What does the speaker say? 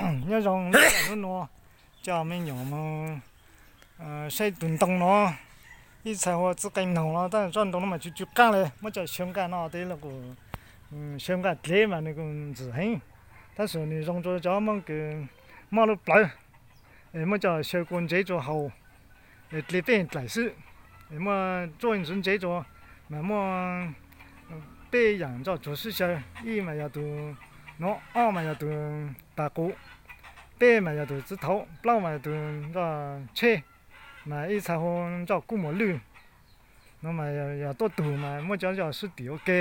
Nyob zoo, hnub no coj me nyuam mus saib tus ntoo no, ib txhais hu ua txiv qeej noog no, tab sis tsob ntoo no mas tsw tsw qab li, muab coj xyaw nqaij no tej los kuj, xyaw nqaij dlev mas nws kuj ntxim heev, tab sis nws zoo rua cov Hmoob kws mob lub plawv, es muab coj xyaw kua ntsev rua haus, es dle peb dlaim xwb, es muab tsuab ntxiv ntsev rua, mas muaj peb yaam nroj tsuag sib xyaw, ib mas yog tus no, ob mas yog tus pas qus, peb mas yog tus txiv thaud, plaub mas yog tus nroj tsheb, mas ib txhais hu nroj kub muas lwj. No mas yog tuab tug mas muab cov nroj sib tim ua ke.